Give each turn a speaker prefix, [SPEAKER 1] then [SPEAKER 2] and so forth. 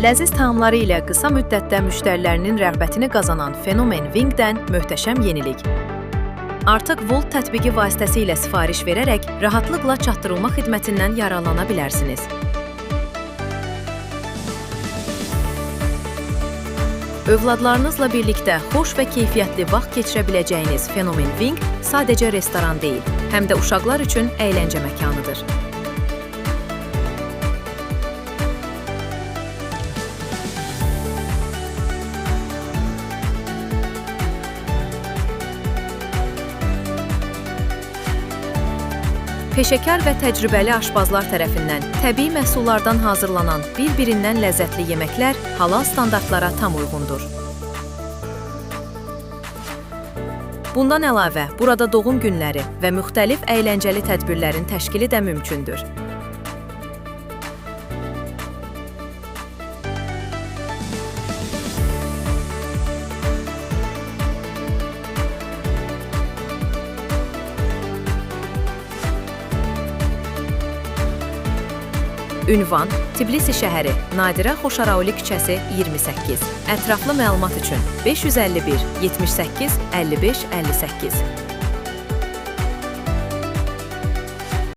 [SPEAKER 1] Ləziz taamları ilə qısa müddətdə müştərilərinin rəğbətini qazanan Fenomen Wingdən möhtəşəm yenilik. Artıq Wolt tətbiqi vasitəsilə sifariş verərək rahatlıqla çatdırılma xidmətindən yararlana bilərsiniz. Övladlarınızla birlikdə xoş və keyfiyyətli vaxt keçirə biləcəyiniz Fenomen Wing sadəcə restoran deyil, həm də uşaqlar üçün əyləncə məkanıdır. Peşəkar və təcrübəli aşpazlar tərəfindən təbii məhsullardan hazırlanan bir-birindən ləzzətli yeməklər halal standartlara tam uyğundur. Bundan əlavə, burada doğum günləri və müxtəlif əyləncəli tədbirlərin təşkili də mümkündür. Ünvan: Tbilisi şəhəri, Nadirə Xoşarauli küçəsi 28. Ətraflı məlumat üçün 551 78 55 58.